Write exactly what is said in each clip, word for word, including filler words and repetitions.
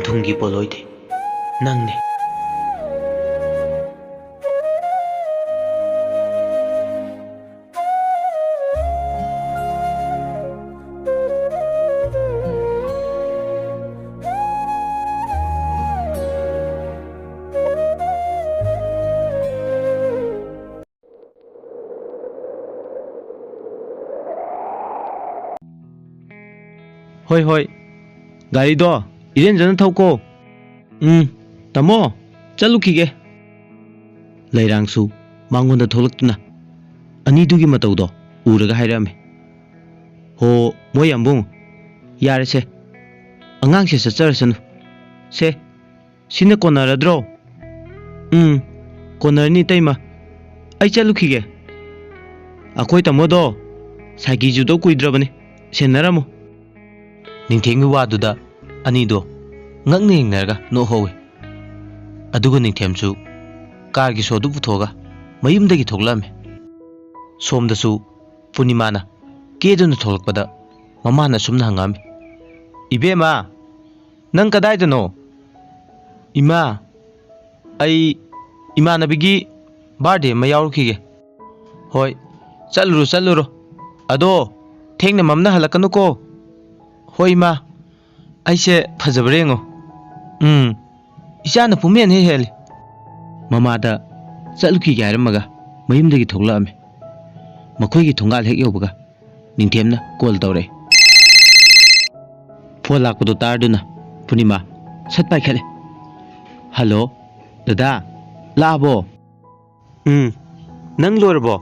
ꯊꯨꯝꯒꯤ ꯄꯣꯠꯂꯣꯏꯗꯤ ꯅꯪꯅꯤ꯫ ꯍꯣꯏ, ꯍꯣꯏ꯫ ꯒꯥꯔꯤꯗꯣ ꯏꯔꯦꯟꯖꯅ ꯊꯧꯀꯣ꯫ ꯎꯝ, ꯇꯥꯃꯣ, ꯆꯠꯂꯨꯈꯤꯒꯦ꯫ ꯂꯩꯔꯥꯡꯁꯨ ꯃꯉꯣꯟꯗ ꯊꯣꯛꯂꯛꯇꯨꯅ ꯑꯅꯤꯗꯨꯒꯤ ꯃꯇꯧꯗꯣ ꯎꯔꯒ ꯍꯥꯏꯔꯛꯑꯝꯃꯤ꯫ ꯍꯣ, ꯃꯣꯏ ꯌꯥꯝꯕꯨꯡ, ꯌꯥꯔꯦꯁꯦ꯫ ꯑꯉꯥꯡꯁꯦ ꯆꯠꯆꯔꯁꯅꯨ꯫ ꯁꯦ, ꯁꯤꯅ ꯀꯣꯟꯅꯔꯗ꯭ꯔꯣ? ꯎꯝ, ꯀꯣꯟꯅꯔꯅꯤ, ꯏꯇꯩꯃ꯫ ꯑꯩ ꯆꯠꯂꯨꯈꯤꯒꯦ꯫ ꯑꯩꯈꯣꯏ ꯇꯥꯃꯣꯗꯣ ꯁꯥꯏꯀꯤ ꯆꯨꯗꯧ ꯀꯨꯏꯗ꯭ꯔꯕꯅꯤ꯫ ꯁꯦꯟꯅꯔꯝꯃꯨ꯫ ꯅꯤꯡꯊꯦꯝꯒꯤ ꯋꯥꯗꯨꯗ ꯑꯅꯤꯗꯣ ꯉꯛꯅ ꯌꯦꯡꯅꯔꯒ ꯅꯣꯛꯍꯧꯋꯤ꯫ ꯑꯗꯨꯒ ꯅꯤꯡꯊꯦꯝꯁꯨ ꯀꯥꯔꯒꯤ ꯁꯣꯗꯨ ꯄꯨꯊꯣꯛꯑꯒ ꯃꯌꯨꯝꯗꯒꯤ ꯊꯣꯛꯂꯛꯑꯝꯃꯤ꯫ ꯁꯣꯝꯗꯁꯨ ꯄꯨꯔꯅꯤꯃꯥꯅ ꯀꯦꯗꯨꯅ ꯊꯣꯛꯂꯛꯄꯗ ꯃꯃꯥꯅ ꯑꯁꯨꯝꯅ ꯍꯪꯉꯛꯑꯝꯃꯤ, "ꯏꯕꯦꯝꯃ, ꯅꯪ ꯀꯗꯥꯏꯗꯅꯣ?" "ꯏꯃꯥ, ꯑꯩ ꯏꯃꯥꯟꯅꯕꯤꯒꯤ ꯕꯥꯔꯗꯦ ꯑꯃ ꯌꯥꯎꯔꯨꯈꯤꯒꯦ꯫" "ꯍꯣꯏ, ꯆꯠꯂꯨꯔꯣ, ꯆꯠꯂꯨꯔꯣ꯫ ꯑꯗꯣ ꯊꯦꯡꯅ ꯃꯝꯅ ꯍꯜꯂꯛꯀꯅꯨꯀꯣ꯫" "ꯍꯣꯏ, ꯏꯃꯥ꯫ ꯑꯩꯁꯦ ꯐꯖꯕ꯭ꯔꯥ ꯌꯦꯡꯉꯣ꯫" "ꯎꯝ, ꯏꯆꯥꯅ ꯄꯨꯝꯍꯦꯟ ꯍꯦꯛ ꯍꯦꯜꯂꯤ꯫" ꯃꯃꯥꯗ ꯆꯠꯂꯨꯈꯤꯒꯦ ꯍꯥꯏꯔꯝꯃꯒ ꯃꯌꯨꯝꯗꯒꯤ ꯊꯣꯛꯂꯛꯑꯝꯃꯤ꯫ ꯃꯈꯣꯏꯒꯤ ꯊꯣꯡꯒꯥꯜ ꯍꯦꯛ ꯌꯧꯕꯒ ꯅꯤꯡꯊꯦꯝꯅ ꯀꯣꯜ ꯇꯧꯔꯛꯑꯦ꯫ ꯐꯣꯟ ꯂꯥꯛꯄꯗꯣ ꯇꯥꯔꯗꯨꯅ ꯄꯨꯔꯅꯤꯃꯥ ꯁꯠ ꯄꯥꯏꯈꯠꯂꯦ꯫ "ꯍꯜꯂꯣ, ꯗꯗꯥ, ꯂꯥꯛꯑꯕꯣ?" "ꯎꯝ, ꯅꯪ ꯂꯣꯏꯔꯕꯣ?"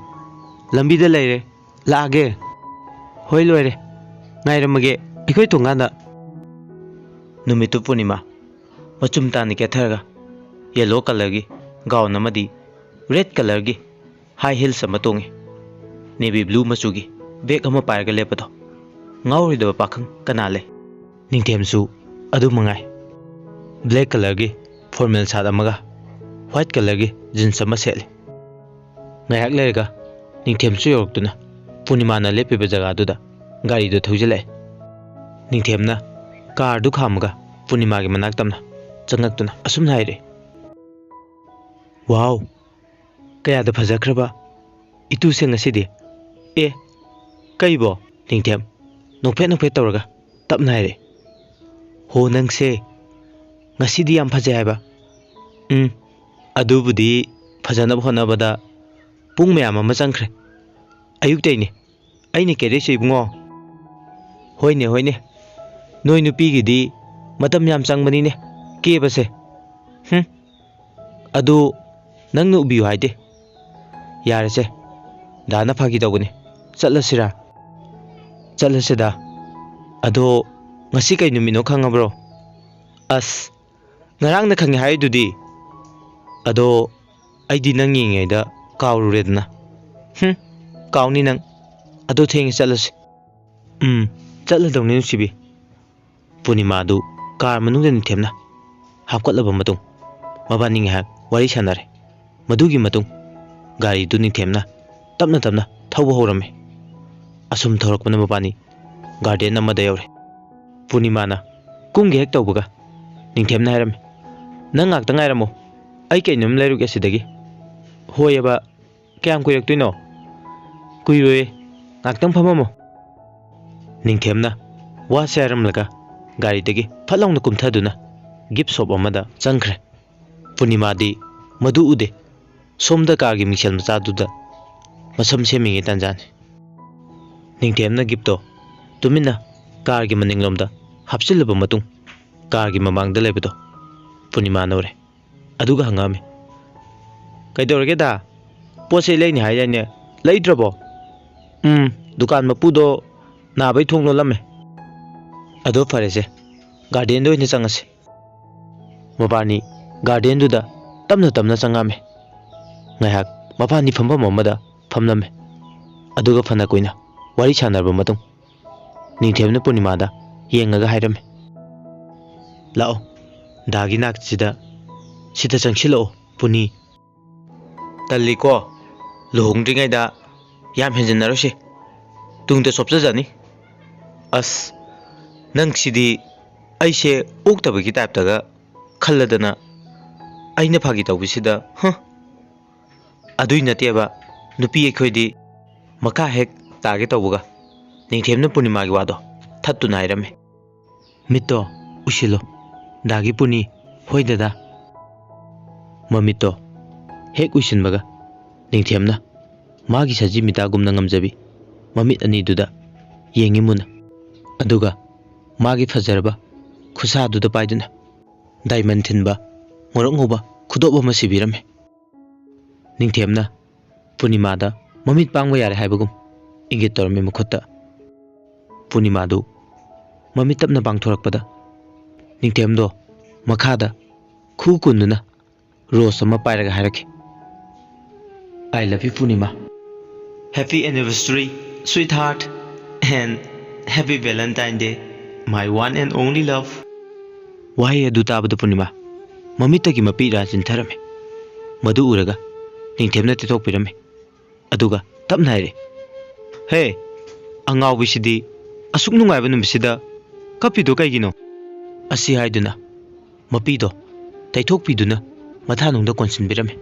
"ꯂꯝꯕꯤꯗ ꯂꯩꯔꯦ, ꯂꯥꯛꯑꯒꯦ꯫" "ꯍꯣꯏ, ꯂꯣꯏꯔꯦ, ꯉꯥꯏꯔꯝꯃꯒꯦ ꯑꯩꯈꯣꯏ ꯊꯣꯡꯒꯥꯟꯗ꯫" ꯅꯨꯃꯤꯠꯇꯨ ꯄꯨꯔꯅꯤꯃꯥ ꯃꯆꯨꯝ ꯇꯥꯅ ꯀꯦꯊꯔꯒ ꯌꯦꯜꯂꯣ ꯀꯂꯔꯒꯤ ꯒꯥꯎꯟ ꯑꯃꯗꯤ ꯔꯦꯗ ꯀꯂꯔꯒꯤ ꯍꯥꯏ ꯍꯤꯜꯁ ꯑꯃ ꯇꯣꯡꯉꯤ꯫ ꯅꯦꯚꯤ ꯕ꯭ꯂꯨ ꯃꯆꯨꯒꯤ ꯕꯦꯒ ꯑꯃ ꯄꯥꯏꯔꯒ ꯂꯦꯞꯄꯗꯣ ꯉꯥꯎꯔꯣꯏꯗꯕ ꯄꯥꯈꯪ ꯀꯅꯥ ꯂꯩ? ꯅꯤꯡꯊꯦꯝꯁꯨ ꯑꯗꯨ ꯃꯉꯥꯏ꯫ ꯕ꯭ꯂꯦꯛ ꯀꯂꯔꯒꯤ ꯐꯣꯔꯃꯦꯜ ꯁꯥꯔꯠ ꯑꯃꯒ ꯋꯥꯏꯠ ꯀꯂꯔꯒꯤ ꯖꯤꯟꯁ ꯑꯃ ꯁꯦꯠꯂꯤ꯫ ꯉꯥꯏꯍꯥꯛ ꯂꯩꯔꯒ ꯅꯤꯡꯊꯦꯝꯁꯨ ꯌꯧꯔꯛꯇꯨꯅ ꯄꯨꯔꯅꯤꯃꯥꯅ ꯂꯦꯞꯄꯤꯕ ꯖꯒꯥꯗꯨꯗ ꯒꯥꯔꯤꯗꯨ ꯊꯧꯖꯤꯜꯂꯛꯑꯦ꯫ ꯅꯤꯡꯊꯦꯝꯅ ꯀꯥꯔꯗꯨ ꯈꯥꯝꯃꯒ ꯄꯨꯔꯅꯤꯃꯥꯒꯤ ꯃꯅꯥꯛ ꯇꯝꯅ ꯆꯪꯉꯛꯇꯨꯅ ꯑꯁꯨꯝꯅ ꯍꯥꯏꯔꯛꯏ꯫ "ꯋꯥꯎ, ꯀꯌꯥꯗ ꯐꯖꯈ꯭ꯔꯕ ꯏꯇꯨꯁꯦ ꯉꯁꯤꯗꯤ꯫ ꯑꯦ, ꯀꯩꯕꯣ?" ꯅꯤꯡꯊꯦꯝ ꯅꯣꯛꯐꯦꯠ ꯅꯣꯛꯐꯦꯠ ꯇꯧꯔꯒ ꯇꯞꯅ ꯍꯥꯏꯔꯛꯏ꯫ "ꯍꯣ, ꯅꯪꯁꯦ ꯉꯁꯤꯗꯤ ꯌꯥꯝ ꯐꯖꯩ ꯍꯥꯏꯕ꯫ ꯎꯝ, ꯑꯗꯨꯕꯨꯗꯤ ꯐꯖꯅꯕ ꯍꯣꯠꯅꯕꯗ ꯄꯨꯡ ꯃꯌꯥꯝ ꯑꯃ ꯆꯪꯈ꯭ꯔꯦ꯫ ꯑꯌꯨꯛꯇꯩꯅꯦ ꯑꯩꯅ ꯀꯦꯔꯛꯏꯁꯦ, ꯏꯕꯨꯡꯉꯣ꯫ ꯍꯣꯏꯅꯦ, ꯍꯣꯏꯅꯦ, ꯅꯣꯏ ꯅꯨꯄꯤꯒꯤꯗꯤ ꯃꯇꯝ ꯌꯥꯝ ꯆꯪꯕꯅꯤꯅꯦ ꯀꯦꯕꯁꯦ꯫ ꯍꯨꯝ, ꯑꯗꯨ ꯅꯪꯅ ꯎꯕꯤꯌꯨ ꯍꯥꯏꯗꯦ꯫ ꯌꯥꯔꯦꯁꯦ, ꯗꯥꯅ ꯐꯥꯒꯤ ꯇꯧꯕꯅꯤ꯫ ꯆꯠꯂꯁꯤꯔꯥ?" "ꯆꯠꯂꯁꯤꯗ꯫ ꯑꯗꯣ ꯉꯁꯤ ꯀꯩ ꯅꯨꯃꯤꯠꯅꯣ ꯈꯪꯉꯕ꯭ꯔꯣ?" "ꯑꯁ, ꯉꯔꯥꯡꯅ ꯈꯪꯉꯦ ꯍꯥꯏꯗꯨꯗꯤ꯫ ꯑꯗꯣ ꯑꯩꯗꯤ ꯅꯪ ꯌꯦꯡꯉꯤꯉꯩꯗ ꯀꯥꯎꯔꯨꯔꯦꯗꯅ꯫" "ꯍꯨꯝ, ꯀꯥꯎꯅꯤ ꯅꯪ꯫ ꯑꯗꯣ ꯊꯦꯡꯉꯦ, ꯆꯠꯂꯁꯤ꯫" "ꯎꯝ, ꯆꯠꯂꯗꯧꯅꯤ ꯅꯨꯡꯁꯤꯕꯤ꯫" ꯄꯨꯔꯅꯤꯃꯥꯗꯨ ꯀꯥꯔ ꯃꯅꯨꯡꯗ ꯅꯤꯡꯊꯦꯝꯅ ꯍꯥꯞꯀꯠꯂꯕ ꯃꯇꯨꯡ, ꯃꯕꯥꯅꯤ ꯉꯥꯏꯍꯥꯛ ꯋꯥꯔꯤ ꯁꯥꯟꯅꯔꯦ꯫ ꯃꯗꯨꯒꯤ ꯃꯇꯨꯡ ꯒꯥꯔꯤꯗꯨ ꯅꯤꯡꯊꯦꯝꯅ ꯇꯞꯅ ꯇꯞꯅ ꯊꯧꯕ ꯍꯧꯔꯝꯃꯤ꯫ ꯑꯁꯨꯝ ꯊꯧꯔꯛꯄꯅ ꯃꯕꯥꯅꯤ ꯒꯥꯔꯗꯦꯟ ꯑꯃꯗ ꯌꯧꯔꯦ꯫ ꯄꯨꯔꯅꯤꯃꯥꯅ ꯀꯨꯝꯒꯦ ꯍꯦꯛ ꯇꯧꯕꯒ ꯅꯤꯡꯊꯦꯝꯅ ꯍꯥꯏꯔꯝꯃꯤ, "ꯅꯪ ꯉꯥꯛꯇ ꯉꯥꯏꯔꯝꯃꯣ, ꯑꯩ ꯀꯩꯅꯣꯝ ꯂꯩꯔꯨꯒꯦ ꯑꯁꯤꯗꯒꯤ꯫" "ꯍꯣꯏꯑꯕ, ꯀꯌꯥꯝ ꯀꯨꯏꯔꯛꯇꯣꯏꯅꯣ?" "ꯀꯨꯏꯔꯣꯏꯌꯦ, ꯉꯥꯛꯇꯪ ꯐꯝꯃꯝꯃꯣ꯫" ꯅꯤꯡꯊꯦꯝꯅ ꯋꯥꯁꯦ ꯍꯥꯏꯔꯝꯂꯒ ꯒꯥꯔꯤꯗꯒꯤ ꯐꯠ ꯂꯥꯎꯅ ꯀꯨꯝꯊꯗꯨꯅ ꯒꯤꯐ ꯁꯣꯞ ꯑꯃꯗ ꯆꯪꯈ꯭ꯔꯦ꯫ ꯄꯨꯔꯅꯤꯃꯥꯗꯤ ꯃꯗꯨ ꯎꯗꯦ꯫ ꯁꯣꯝꯗ ꯀꯥꯔꯒꯤ ꯃꯤꯡꯁꯦꯜ ꯃꯆꯥꯗꯨꯗ ꯃꯁꯝ ꯁꯦꯝꯃꯤꯉꯩ ꯇꯥꯟꯖꯥꯅꯤ꯫ ꯅꯤꯡꯊꯦꯝꯅ ꯒꯤꯐꯇꯣ ꯇꯨꯃꯤꯟꯅ ꯀꯥꯔꯒꯤ ꯃꯅꯤꯡꯂꯣꯝꯗ ꯍꯥꯞꯆꯤꯜꯂꯕ ꯃꯇꯨꯡ, ꯀꯥꯔꯒꯤ ꯃꯃꯥꯡꯗ ꯂꯩꯕꯗꯣ ꯄꯨꯔꯅꯤꯃꯥꯅ ꯎꯔꯦ꯫ ꯑꯗꯨꯒ ꯍꯪꯉꯛꯑꯝꯃꯤ, "ꯀꯩꯗꯧꯔꯒꯦꯗ? ꯄꯣꯠ ꯆꯩ ꯂꯩꯅꯤ ꯍꯥꯏꯗꯥꯏꯅꯦ? ꯂꯩꯗ꯭ꯔꯕꯣ?" "ꯎꯝ, ꯗꯨꯀꯥꯟ ꯃꯄꯨꯗꯣ ꯅꯥꯕꯩ ꯊꯣꯡ ꯂꯣꯜꯂꯝꯃꯦ꯫" "ꯑꯗꯣ ꯐꯔꯦꯁꯦ, ꯒꯥꯔꯗꯦꯟꯗ ꯑꯣꯏꯅ ꯆꯪꯉꯁꯤ꯫" ꯃꯕꯥꯅꯤ ꯒꯥꯔꯗꯦꯟꯗꯨꯗ ꯇꯞꯅ ꯇꯞꯅ ꯆꯪꯉꯝꯃꯤ꯫ ꯉꯥꯏꯍꯥꯛ ꯃꯕꯥꯅꯤ ꯐꯝꯐꯝ ꯑꯃꯗ ꯐꯝꯂꯝꯃꯤ꯫ ꯑꯗꯨꯒ ꯐꯅ ꯀꯨꯏꯅ ꯋꯥꯔꯤ ꯁꯥꯟꯅꯔꯕ ꯃꯇꯨꯡ, ꯅꯤꯡꯊꯦꯝꯅ ꯄꯨꯔꯅꯤꯃꯥꯗ ꯌꯦꯡꯉꯒ ꯍꯥꯏꯔꯝꯃꯤ, "ꯂꯥꯛꯑꯣ, ꯗꯥꯒꯤ ꯅꯥꯛꯁꯤꯗ, ꯁꯤꯗ ꯆꯪꯁꯤꯜꯂꯛꯑꯣ, ꯄꯨꯅꯤ꯫ ꯇꯜꯂꯤꯀꯣ, ꯂꯨꯍꯣꯡꯗ꯭ꯔꯤꯉꯩꯗ ꯌꯥꯝ ꯍꯦꯟꯖꯤꯟꯅꯔꯣꯏꯁꯤ, ꯇꯨꯡꯗ ꯆꯣꯞꯆꯖꯅꯤ꯫" "ꯑꯁ, ꯅꯪ ꯁꯤꯗꯤ ꯑꯩꯁꯦ ꯑꯣꯛꯇꯕꯒꯤ ꯇꯥꯏꯞꯇꯒ ꯈꯜꯂꯗꯅ ꯑꯩꯅ ꯐꯥꯒꯤ ꯇꯧꯕꯁꯤꯗ, ꯍ? ꯑꯗꯨꯏ ꯅꯠꯇꯦꯕ, ꯅꯨꯄꯤ ꯑꯩꯈꯣꯏꯗꯤ ꯃꯈꯥ ꯍꯦꯛ ꯇꯥꯒꯦ ꯇꯧꯕꯒ ꯅꯤꯡꯊꯦꯝꯅ ꯄꯨꯔꯅꯤꯃꯥꯒꯤ ꯋꯥꯗꯣ ꯊꯠꯇꯨꯅ ꯍꯥꯏꯔꯝꯃꯤ꯫ "ꯃꯤꯠꯇꯣ ꯎꯏꯁꯤꯜꯂꯣ, ꯗꯥꯒꯤ ꯄꯨꯅꯤ꯫ ꯍꯣꯏ ꯗꯗꯥ꯫" ꯃꯃꯤꯠꯇꯣ ꯍꯦꯛ ꯎꯏꯁꯤꯟꯕꯒ ꯅꯤꯡꯊꯦꯝꯅ ꯃꯥꯒꯤ ꯁꯖꯤ ꯃꯤꯇꯥꯒꯨꯝꯅ ꯉꯝꯖꯕꯤ ꯃꯃꯤꯠ ꯑꯅꯤꯗꯨꯗ ꯌꯦꯡꯉꯤ ꯃꯨꯟꯅ꯫ ꯑꯗꯨꯒ ꯃꯥꯒꯤ ꯐꯖꯔꯕ ꯈꯨꯠꯁꯥꯗꯨꯗ ꯄꯥꯏꯗꯨꯅ ꯗꯥꯏꯃꯟ ꯊꯤꯟꯕ ꯉꯧꯔꯣꯛ ꯉꯧꯕ ꯈꯨꯗꯣꯞ ꯑꯃ ꯁꯤꯕꯤꯔꯝꯃꯤ꯫ ꯅꯤꯡꯊꯦꯝꯅ ꯄꯨꯔꯅꯤꯃꯥꯗ ꯃꯃꯤꯠ ꯄꯥꯡꯕ ꯌꯥꯔꯦ ꯍꯥꯏꯕꯒꯨꯝ ꯏꯪꯒꯤꯠ ꯇꯧꯔꯝꯃꯤ ꯃꯈꯨꯠꯇ꯫ ꯄꯨꯔꯅꯤꯃꯥꯗꯨ ꯃꯃꯤꯠ ꯇꯞꯅ ꯄꯥꯡꯊꯣꯔꯛꯄꯗ ꯅꯤꯡꯊꯦꯝꯗꯣ ꯃꯈꯥꯗ ꯈꯨ ꯀꯨꯟꯗꯨꯅ ꯔꯣꯁ ꯑꯃ ꯄꯥꯏꯔꯒ ꯍꯥꯏꯔꯛꯈꯤ, "I love you, Purnima. Happy anniversary, sweetheart, and happy Valentine Day, my one and only love." ꯋꯥꯍꯩ ꯑꯗꯨ ꯇꯥꯕꯗ ꯄꯨꯔꯅꯤꯃꯥ ꯃꯃꯤꯠꯇꯒꯤ ꯃꯄꯤ ꯏꯔꯥ ꯆꯤꯟꯊꯔꯝꯃꯤ꯫ ꯃꯗꯨ ꯎꯔꯒ ꯅꯤꯡꯊꯦꯝꯅ ꯇꯩꯊꯣꯛꯄꯤꯔꯝꯃꯤ꯫ ꯑꯗꯨꯒ ꯇꯞꯅ ꯍꯥꯏꯔꯛꯏ, "ꯍꯦ, ꯑꯉꯥꯎꯕꯤꯁꯤꯗꯤ ꯑꯁꯨꯛ ꯅꯨꯡꯉꯥꯏꯕ ꯅꯨꯃꯤꯠꯁꯤꯗ ꯀꯞꯄꯤꯗꯣ ꯀꯩꯒꯤꯅꯣ?" ꯑꯁꯤ ꯍꯥꯏꯗꯨꯅ ꯃꯄꯤꯗꯣ ꯇꯩꯊꯣꯛꯄꯤꯗꯨꯅ ꯃꯊꯥꯅꯨꯡꯗ ꯀꯣꯟꯁꯤꯟꯕꯤꯔꯝꯃꯤ꯫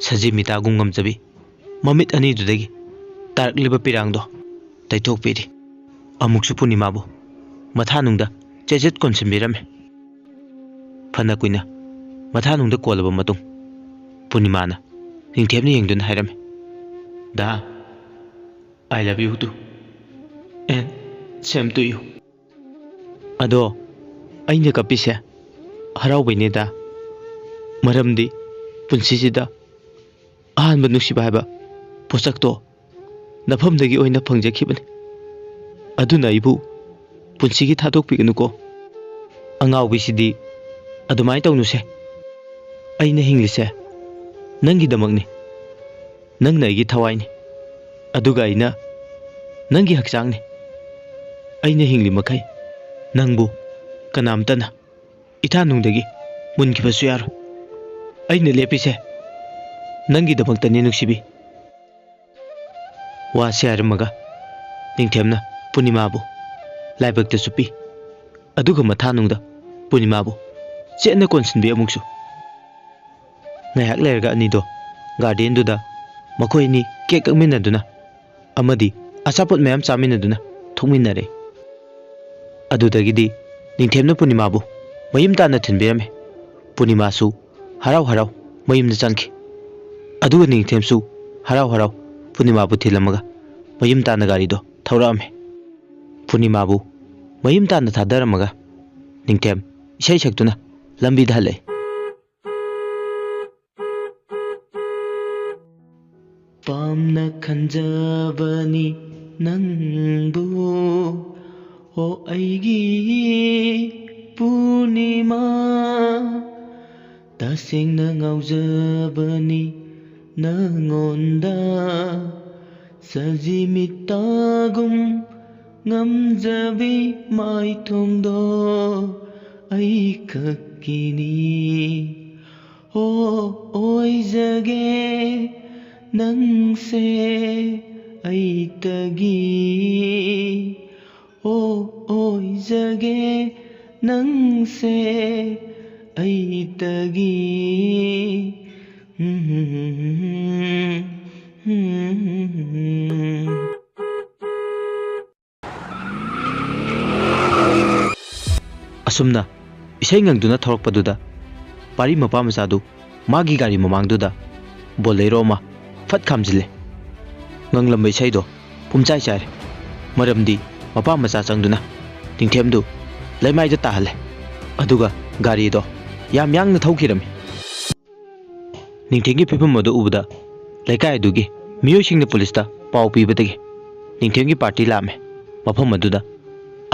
ꯁꯖꯤ ꯃꯤꯇꯥꯒꯨꯝ ꯉꯝꯖꯕꯤ ꯃꯃꯤꯠ ꯑꯅꯤꯗꯨꯗꯒꯤ ꯇꯥꯔꯛꯂꯤꯕ ꯄꯤꯔꯥꯡꯗꯣ ꯇꯩꯊꯣꯛꯄꯤꯔꯤ꯫ ꯑꯃꯨꯛꯁꯨ ꯄꯨꯔꯅꯤꯃꯥꯕꯨ ꯃꯊꯥꯅꯨꯡꯗ ꯆꯦꯖꯦꯠ ꯀꯣꯟꯁꯤꯟꯕꯤꯔꯝꯃꯤ꯫ ꯐꯅ ꯀꯨꯏꯅ ꯃꯊꯥꯅꯨꯡꯗ ꯀꯣꯜꯂꯕ ꯃꯇꯨꯡ ꯄꯨꯔꯅꯤꯃꯥꯅ ꯅꯤꯡꯊꯦꯝꯅ ꯌꯦꯡꯗꯨꯅ ꯍꯥꯏꯔꯝꯃꯤ, "ꯗꯥ, I love you too, and same to you." ꯑꯗꯣ ꯑꯩꯅ ꯀꯞꯄꯤꯁꯦ ꯍꯔꯥꯎꯕꯩꯅꯦꯗ, ꯃꯔꯝꯗꯤ ꯄꯨꯟꯁꯤꯁꯤꯗ ꯑꯍꯥꯟꯕ ꯅꯨꯡꯁꯤꯕ ꯍꯥꯏꯕ ꯄꯣꯠꯁꯛꯇꯣ ꯅꯐꯝꯗꯒꯤ ꯑꯣꯏꯅ ꯐꯪꯖꯈꯤꯕꯅꯤ꯫ ꯑꯗꯨꯅ ꯑꯩꯕꯨ ꯄꯨꯟꯁꯤꯒꯤ ꯊꯥꯗꯣꯛꯄꯤꯒꯅꯨꯀꯣ꯫ ꯑꯉꯥꯎꯕꯤꯁꯤꯗꯤ ꯑꯗꯨꯃꯥꯏꯅ ꯇꯧꯅꯨꯁꯦ꯫ ꯑꯩꯅ ꯍꯤꯡꯂꯤꯁꯦ ꯅꯪꯒꯤꯗꯃꯛꯅꯤ꯫ ꯅꯪꯅ ꯑꯩꯒꯤ ꯊꯋꯥꯏꯅꯤ, ꯑꯗꯨꯒ ꯑꯩꯅ ꯅꯪꯒꯤ ꯍꯛꯆꯥꯡꯅꯤ꯫ ꯑꯩꯅ ꯍꯤꯡꯂꯤ ꯃꯈꯩ ꯅꯪꯕꯨ ꯀꯅꯥꯝꯇꯅ ꯏꯊꯥꯅꯨꯡꯗꯒꯤ ꯃꯨꯟꯈꯤꯕꯁꯨ ꯌꯥꯔꯣꯏ꯫ ꯑꯩꯅ ꯂꯦꯞꯄꯤꯁꯦ ꯅꯪꯒꯤꯗꯃꯛꯇꯅꯤ, ꯅꯨꯡꯁꯤꯕꯤ꯫ ꯋꯥꯁꯤ ꯍꯥꯏꯔꯝꯃꯒ ꯅꯤꯡꯊꯦꯝꯅ ꯄꯨꯔꯅꯤꯃꯥꯕꯨ ꯂꯥꯏꯕꯛꯇ ꯆꯨꯞꯄꯤ꯫ ꯑꯗꯨꯒ ꯃꯊꯥꯅꯨꯡꯗ ꯄꯨꯔꯅꯤꯃꯥꯕꯨ ꯆꯦꯠꯅ ꯀꯣꯟꯁꯤꯟꯕꯤ ꯑꯃꯨꯛꯁꯨ꯫ ꯉꯥꯏꯍꯥꯛ ꯂꯩꯔꯒ ꯑꯅꯤꯗꯣ ꯒꯥꯔꯗꯦꯟꯗꯨꯗ ꯃꯈꯣꯏ ꯑꯅꯤ ꯀꯦꯛ ꯀꯛꯃꯤꯟꯅꯗꯨꯅ ꯑꯃꯗꯤ ꯑꯆꯥꯄꯣꯠ ꯃꯌꯥꯝ ꯆꯥꯃꯤꯟꯅꯗꯨꯅ ꯊꯣꯛꯃꯤꯟꯅꯔꯦ꯫ ꯑꯗꯨꯗꯒꯤꯗꯤ ꯅꯤꯡꯊꯦꯝꯅ ꯄꯨꯔꯅꯤꯃꯥꯕꯨ ꯃꯌꯨꯝ ꯇꯥꯟꯅ ꯊꯤꯟꯕꯤꯔꯝꯃꯦ꯫ ꯄꯨꯔꯅꯤꯃꯥꯁꯨ ꯍꯔꯥꯎ ꯍꯔꯥꯎ ꯃꯌꯨꯝꯗ ꯆꯪꯈꯤ꯫ ꯑꯗꯨꯒ ꯅꯤꯡꯊꯦꯝꯁꯨ ꯍꯔꯥꯎ ꯍꯔꯥꯎ ꯄꯨꯔꯅꯤꯃꯥꯕꯨ ꯊꯤꯜꯂꯝꯃꯒ ꯃꯌꯨꯝ ꯇꯥꯟꯅ ꯒꯥꯔꯤꯗꯣ ꯊꯧꯔꯛꯑꯝꯃꯦ꯫ ꯄꯨꯔꯅꯤꯃꯥꯕꯨ ꯃꯌꯨꯝ ꯇꯥꯟꯅ ꯊꯥꯗꯔꯝꯃꯒ ꯅꯤꯡꯊꯦꯝ ꯏꯁꯩ ꯁꯛꯇꯨꯅ ꯂꯝꯕꯤꯗ ꯍꯜꯂꯛꯏ꯫ ꯄꯥꯝꯅ ꯈꯟꯖꯕꯅꯤ ꯅꯪꯕꯨ, ꯑꯣ ꯑꯩꯒꯤ ꯄꯨꯔꯅꯤꯃꯥ꯫ ꯇꯁꯦꯡꯅ ꯉꯥꯎꯖꯕꯅꯤ ꯅꯉꯣꯟꯗ, ꯁꯖꯤ ꯃꯤꯠꯇꯒꯨꯝ ꯉꯝꯖꯕꯤ ꯃꯥꯏꯊꯣꯡꯗꯣ ꯑꯩ ꯈꯛꯀꯤꯅꯤ꯫ ꯑꯣ ꯑꯣꯏꯖꯒꯦ ꯅꯪꯁꯦ ꯑꯩꯇꯒꯤ, ꯑꯣ ꯑꯣꯏꯖꯒꯦ ꯅꯪꯁꯦ ꯑꯩꯇꯒꯤ꯫ ꯑꯁꯨꯝꯅ ꯏꯁꯩ ꯉꯪꯗꯨꯅ ꯊꯧꯔꯛꯄꯗꯨꯗ ꯄꯥꯔꯤ ꯃꯄꯥ ꯃꯆꯥꯗꯨ ꯃꯥꯒꯤ ꯒꯥꯔꯤ ꯃꯃꯥꯡꯗꯨꯗ ꯕꯣꯂꯦꯔꯣ ꯑꯃ ꯐꯠ ꯈꯥꯝꯖꯤꯜꯂꯦ꯫ ꯉꯪꯂꯝꯕ ꯏꯁꯩꯗꯣ ꯄꯨꯝꯆꯥꯏ ꯆꯥꯏꯔꯦ꯫ ꯃꯔꯝꯗꯤ ꯃꯄꯥ ꯃꯆꯥ ꯆꯪꯗꯨꯅ ꯅꯤꯡꯊꯦꯝꯗꯨ ꯂꯩꯃꯥꯏꯗ ꯇꯥꯍꯜꯂꯦ꯫ ꯑꯗꯨꯒ ꯒꯥꯔꯤꯗꯣ ꯌꯥꯝ ꯌꯥꯡꯅ ꯊꯧꯈꯤꯔꯝꯃꯤ꯫ ꯅꯤꯡꯊꯦꯝꯒꯤ ꯐꯤꯕꯝ ꯑꯗꯨ ꯎꯕꯗ ꯂꯩꯀꯥꯏ ꯑꯗꯨꯒꯤ ꯃꯤꯑꯣꯏꯁꯤꯡꯅ ꯄꯨꯂꯤꯁꯇ ꯄꯥꯎ ꯄꯤꯕꯗꯒꯤ ꯅꯤꯡꯊꯦꯝꯒꯤ ꯄꯥꯔꯇꯤ ꯂꯥꯛꯑꯝꯃꯦ ꯃꯐꯝ ꯑꯗꯨꯗ꯫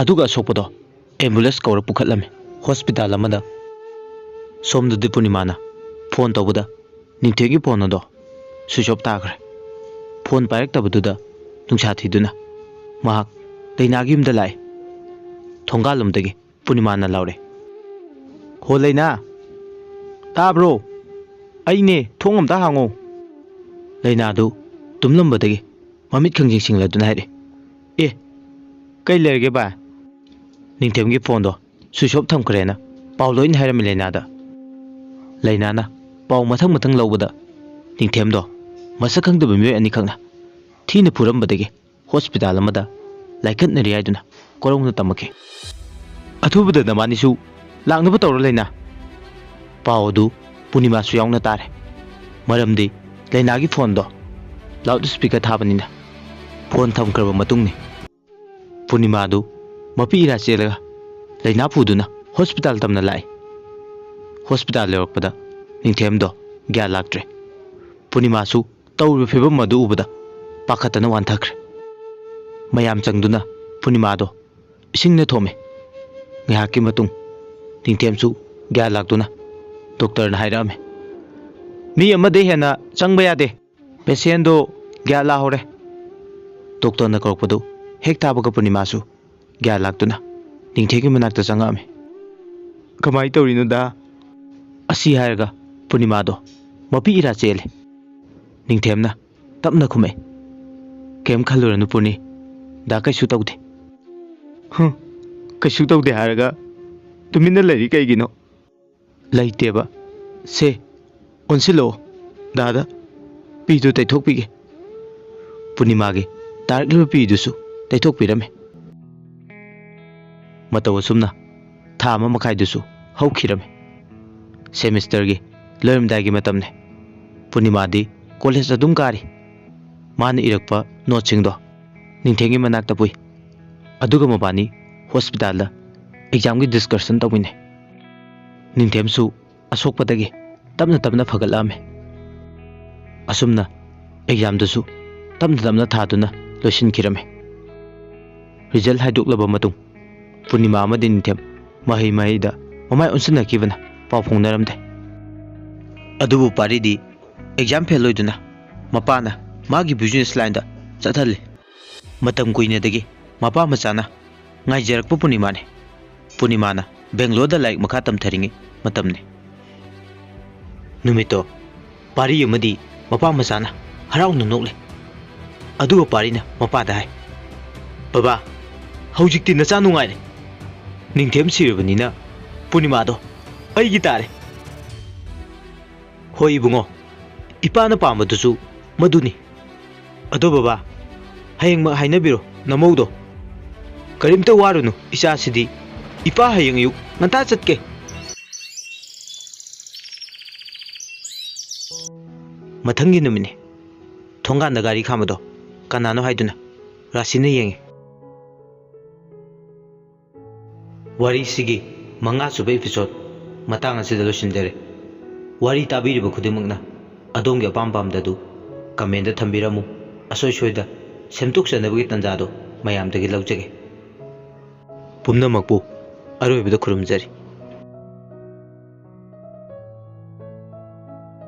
ꯑꯗꯨꯒ ꯑꯁꯣꯛꯄꯗꯣ ꯑꯦꯝꯕꯨꯂꯦꯟꯁ ꯀꯧꯔ ꯄꯨꯈꯠꯂꯝꯃꯤ ꯍꯣꯁꯄꯤꯇꯥꯜ ꯑꯃꯗ꯫ ꯁꯣꯝꯗꯗꯤ ꯄꯨꯔꯅꯤꯃꯥꯅ ꯐꯣꯟ ꯇꯧꯕꯗ ꯅꯤꯡꯊꯦꯝꯒꯤ ꯐꯣꯟ ꯑꯗꯣ ꯁ꯭ꯋꯤꯆ ꯑꯣꯐ ꯇꯥꯈ꯭ꯔꯦ꯫ ꯐꯣꯟ ꯄꯥꯏꯔꯛꯇꯕꯗꯨꯗ ꯅꯨꯡꯁꯥ ꯊꯤꯗꯨꯅ ꯃꯍꯥꯛ ꯂꯩꯅꯥꯒꯤ ꯌꯨꯝꯗ ꯂꯥꯛꯏ꯫ ꯊꯣꯡꯒꯥꯜꯂꯣꯝꯗꯒꯤ ꯄꯨꯔꯅꯤꯃꯥꯅ ꯂꯥꯎꯔꯦ, "ꯍꯣ ꯂꯩꯅꯥ, ꯇꯥꯕ꯭ꯔꯣ? ꯑꯩꯅꯦ, ꯊꯣꯡ ꯑꯝꯇ ꯍꯥꯡꯉꯣ!" ꯂꯩꯅꯥꯗꯨ ꯇꯨꯝꯂꯝꯕꯗꯒꯤ ꯃꯃꯤꯠ ꯈꯪꯖꯤꯡ ꯁꯤꯡꯂꯗꯨꯅ ꯍꯥꯏꯔꯛꯏ, "ꯑꯦ, ꯀꯩ ꯂꯩꯔꯒꯦ ꯚꯥꯏ?" ꯅꯤꯡꯊꯦꯝꯒꯤ ꯐꯣꯟꯗꯣ ꯁ꯭ꯋꯤꯆ ꯑꯣꯐ ꯊꯝꯈ꯭ꯔꯦꯅ ꯄꯥꯎ ꯂꯣꯏꯅ ꯍꯥꯏꯔꯝꯃꯤ ꯂꯩꯅꯥꯗ꯫ ꯂꯩꯅꯥꯅ ꯄꯥꯎ ꯃꯊꯪ ꯃꯊꯪ ꯂꯧꯕꯗ ꯅꯤꯡꯊꯦꯝꯗꯣ ꯃꯁꯛ ꯈꯪꯗꯕ ꯃꯤꯑꯣꯏ ꯑꯅꯤꯈꯛꯅ ꯊꯤꯅ ꯐꯨꯔꯝꯕꯗꯒꯤ ꯍꯣꯁꯄꯤꯇꯥꯜ ꯑꯃꯗ ꯂꯥꯏꯀꯠꯅꯔꯤ ꯍꯥꯏꯗꯨꯅ ꯀꯣꯔꯧꯅ ꯇꯝꯃꯛꯈꯤ꯫ "ꯑꯊꯨꯕꯗ ꯅꯕꯥꯅꯤꯁꯨ ꯂꯥꯛꯅꯕ ꯇꯧꯔꯣ ꯂꯩꯅꯥ꯫" ꯄꯥꯎ ꯑꯗꯨ ꯄꯨꯔꯅꯤꯃꯥꯁꯨ ꯌꯥꯎꯅ ꯇꯥꯔꯦ꯫ ꯃꯔꯝꯗꯤ ꯂꯩꯅꯥꯒꯤ ꯐꯣꯟꯗꯣ ꯂꯥꯎꯗ ꯁ꯭ꯄꯤꯀꯔ ꯊꯥꯕꯅꯤꯅ꯫ ꯐꯣꯟ ꯊꯝꯈ꯭ꯔꯕ ꯃꯇꯨꯡꯅꯤ꯫ ꯄꯨꯔꯅꯤꯃꯥꯗꯨ ꯃꯄꯤ ꯏꯔꯥ ꯆꯦꯜꯂꯒ ꯂꯩꯅꯥ ꯄꯨꯗꯨꯅ ꯍꯣꯁꯄꯤꯇꯥꯜ ꯇꯝꯅ ꯂꯥꯛꯏ꯫ ꯍꯣꯁꯄꯤꯇꯥꯜ ꯌꯧꯔꯛꯄꯗ ꯅꯤꯡꯊꯦꯝꯗꯣ ꯒ꯭ꯌꯥꯟ ꯂꯥꯛꯇ꯭ꯔꯦ꯫ ꯄꯨꯔꯅꯤꯃꯥꯁꯨ ꯇꯧꯔꯤꯕ ꯐꯤꯕꯝ ꯑꯗꯨ ꯎꯕꯗ ꯄꯥꯈꯠꯇꯅ ꯋꯥꯟꯊꯈ꯭ꯔꯦ꯫ ꯃꯌꯥꯝ ꯆꯪꯗꯨꯅ ꯄꯨꯔꯅꯤꯃꯥꯗꯣ ꯏꯁꯤꯡꯅ ꯊꯣꯝꯃꯤ꯫ ꯉꯥꯏꯍꯥꯛꯀꯤ ꯃꯇꯨꯡ ꯅꯤꯡꯊꯦꯝꯁꯨ ꯒ꯭ꯌꯥꯟ ꯂꯥꯛꯇꯨꯅ ꯗꯣꯛꯇꯔꯅ ꯍꯥꯏꯔꯛꯑꯝꯃꯤ, "ꯃꯤ ꯑꯃꯗꯩ ꯍꯦꯟꯅ ꯆꯪꯕ ꯌꯥꯗꯦ, ꯄꯦꯁꯦꯟꯗꯣ ꯒ꯭ꯌꯥꯟ ꯂꯥꯍꯧꯔꯦ꯫" ꯗꯣꯛꯇꯔꯅ ꯀꯧꯔꯛꯄꯗꯨ ꯍꯦꯛ ꯇꯥꯕꯒ ꯄꯨꯔꯅꯤꯃꯥꯁꯨ ꯒ꯭ꯌꯥꯟ ꯂꯥꯛꯇꯨꯅ ꯅꯤꯡꯊꯦꯝꯒꯤ ꯃꯅꯥꯛꯇ ꯆꯪꯉꯛꯑꯝꯃꯤ꯫ "ꯀꯃꯥꯏꯅ ꯇꯧꯔꯤꯅꯣ ꯗꯥ?" ꯑꯁꯤ ꯍꯥꯏꯔꯒ ꯄꯨꯔꯅꯤꯃꯥꯗꯣ ꯃꯄꯤ ꯏꯔꯥ ꯆꯦꯜꯂꯦ꯫ ꯅꯤꯡꯊꯦꯝꯅ ꯇꯞꯅ ꯈꯨꯝꯃꯛꯑꯦ, "ꯀꯩꯝ ꯈꯜꯂꯨꯔꯅꯨ ꯄꯨꯔꯅꯤ, ꯗꯥ ꯀꯩꯁꯨ ꯇꯧꯗꯦ꯫" "ꯍꯨꯝ, ꯀꯩꯁꯨ ꯇꯧꯗꯦ ꯍꯥꯏꯔꯒ ꯇꯨꯃꯤꯟꯅ ꯂꯩꯔꯤ ꯀꯩꯒꯤꯅꯣ?" "ꯂꯩꯇꯦꯕ꯫ ꯁꯦ, ꯑꯣꯟꯁꯤꯜꯂꯛꯑꯣ ꯗꯥꯗ, ꯄꯤꯗꯨ ꯇꯩꯊꯣꯛꯄꯤꯒꯦ꯫" ꯄꯨꯔꯅꯤꯃꯥꯒꯤ ꯇꯥꯔꯛꯂꯤꯕ ꯄꯤꯗꯨꯁꯨ ꯇꯩꯊꯣꯛꯄꯤꯔꯝꯃꯤ꯫ ꯃꯇꯧ ꯑꯁꯨꯝꯅ ꯊꯥ ꯑꯃ ꯃꯈꯥꯏꯗꯨꯁꯨ ꯍꯧꯈꯤꯔꯝꯃꯤ꯫ ꯁꯦꯃꯤꯁꯇꯔꯒꯤ ꯂꯣꯏꯔꯝꯗꯥꯏꯒꯤ ꯃꯇꯝꯅꯤ꯫ ꯄꯨꯔꯅꯤꯃꯥꯗꯤ ꯀꯣꯂꯦꯖ ꯑꯗꯨꯝ ꯀꯥꯔꯤ꯫ ꯃꯥꯅ ꯏꯔꯛꯄ ꯅꯣꯠꯁꯤꯡꯗꯣ ꯅꯤꯡꯊꯦꯝꯒꯤ ꯃꯅꯥꯛꯇ ꯄꯨꯏ꯫ ꯑꯗꯨꯒ ꯃꯕꯥꯅꯤ ꯍꯣꯁꯄꯤꯇꯥꯜꯗ ꯑꯦꯛꯖꯥꯝꯒꯤ ꯗꯤꯁꯀꯁꯟ ꯇꯧꯃꯤꯟꯅꯩ꯫ ꯅꯤꯡꯊꯦꯝꯁꯨ ꯑꯁꯣꯛꯄꯗꯒꯤ ꯇꯞꯅ ꯇꯞꯅ ꯐꯒꯠꯂꯛꯑꯝꯃꯤ꯫ ꯑꯁꯨꯝꯅ ꯑꯦꯛꯖꯥꯝꯗꯨꯁꯨ ꯇꯞꯅ ꯇꯞꯅ ꯊꯥꯗꯨꯅ ꯂꯣꯏꯁꯤꯟꯈꯤꯔꯝꯃꯤ꯫ ꯔꯤꯖꯜ ꯍꯥꯏꯗꯣꯛꯂꯕ ꯃꯇꯨꯡ ꯄꯨꯔꯅꯤꯃꯥ ꯑꯃꯗꯤ ꯅꯤꯡꯊꯦꯝ ꯃꯍꯩ ꯃꯍꯩꯗ ꯃꯃꯥꯏ ꯑꯣꯟꯁꯤꯟꯅꯈꯤꯕꯅ ꯄꯥꯎ ꯐꯥꯎꯅꯔꯝꯗꯦ꯫ ꯑꯗꯨꯕꯨ ꯄꯥꯔꯤꯗꯤ ꯑꯦꯛꯖꯥꯝ ꯐꯦꯜ ꯑꯣꯏꯗꯨꯅ ꯃꯄꯥꯅ ꯃꯥꯒꯤ ꯕꯤꯖꯤꯅꯦꯁ ꯂꯥꯏꯟꯗ ꯆꯠꯍꯜꯂꯤ꯫ ꯃꯇꯝ ꯀꯨꯏꯅꯗꯒꯤ ꯃꯄꯥ ꯃꯆꯥꯅ ꯉꯥꯏꯖꯔꯛꯄ ꯄꯨꯔꯅꯤꯃꯥꯅꯤ꯫ ꯄꯨꯔꯅꯤꯃꯥꯅ ꯕꯦꯡꯒ꯭ꯂꯣꯔꯗ ꯂꯥꯏꯔꯤꯛ ꯃꯈꯥ ꯇꯝꯊꯔꯤꯉꯩ ꯃꯇꯝꯅꯤ꯫ ꯅꯨꯃꯤꯠꯇꯣ ꯄꯥꯔꯤ ꯑꯃꯗꯤ ꯃꯄꯥ ꯃꯆꯥꯅ ꯍꯔꯥꯎꯅ ꯅꯣꯛꯂꯦ꯫ ꯑꯗꯨꯒ ꯄꯥꯔꯤꯅ ꯃꯄꯥꯗ ꯍꯥꯏ, "ꯕꯕꯥ, ꯍꯧꯖꯤꯛꯇꯤ ꯅꯆꯥ ꯅꯨꯡꯉꯥꯏꯔꯦ꯫ ꯅꯤꯡꯊꯦꯝ ꯁꯤꯔꯕꯅꯤꯅ ꯄꯨꯔꯅꯤꯃꯥꯗꯣ ꯑꯩꯒꯤ ꯇꯥꯔꯦ꯫ ꯍꯣꯏ ꯏꯕꯨꯡꯉꯣ, ꯏꯄꯥꯅ ꯄꯥꯝꯕꯗꯨꯁꯨ ꯃꯗꯨꯅꯤ꯫ ꯑꯗꯣ ꯕꯕꯥ, ꯍꯌꯦꯡꯃꯛ ꯍꯥꯏꯅꯕꯤꯔꯣ ꯅꯃꯧꯗꯣ꯫ ꯀꯔꯤꯝꯇ ꯋꯥꯔꯨꯅꯨ ꯏꯆꯥꯁꯤꯗꯤ꯫ ꯏꯄꯥ ꯍꯌꯦꯡ ꯑꯌꯨꯛ ꯉꯟꯇꯥ ꯆꯠꯀꯦ꯫ ꯃꯊꯪꯒꯤ ꯅꯨꯃꯤꯠꯅꯤ꯫ ꯊꯣꯡꯒꯥꯟꯗ ꯒꯥꯔꯤ ꯈꯥꯝꯕꯗꯣ ꯀꯅꯥꯅꯣ ꯍꯥꯏꯗꯨꯅ ꯔꯥꯁꯤꯅ ꯌꯦꯡꯉꯤ꯫ ꯋꯥꯔꯤꯁꯤꯒꯤ ꯃꯉꯥꯁꯨꯕ episode ꯃꯇꯥꯡ ꯑꯁꯤꯗ ꯂꯣꯏꯁꯤꯟꯖꯔꯦ꯫ ꯋꯥꯔꯤ ꯇꯥꯕꯤꯔꯤꯕ ꯈꯨꯗꯤꯡꯃꯛꯅ ꯑꯗꯣꯝꯒꯤ ꯑꯄꯥꯝ ꯄꯥꯝꯗ ꯑꯗꯨ comment ꯊꯝꯕꯤꯔꯝꯃꯨ꯫ ꯑꯁꯣꯏ ꯁꯣꯏꯗ ꯁꯦꯝꯗꯣꯛꯆꯅꯕꯒꯤ ꯇꯥꯟꯖꯥꯗꯣ ꯃꯌꯥꯝꯗꯒꯤ ꯂꯧꯖꯒꯦ꯫ ꯄꯨꯝꯅꯃꯛꯄꯨ ꯑꯔꯣꯏꯕꯗ ꯈꯨꯔꯨꯝꯖꯔꯤ꯫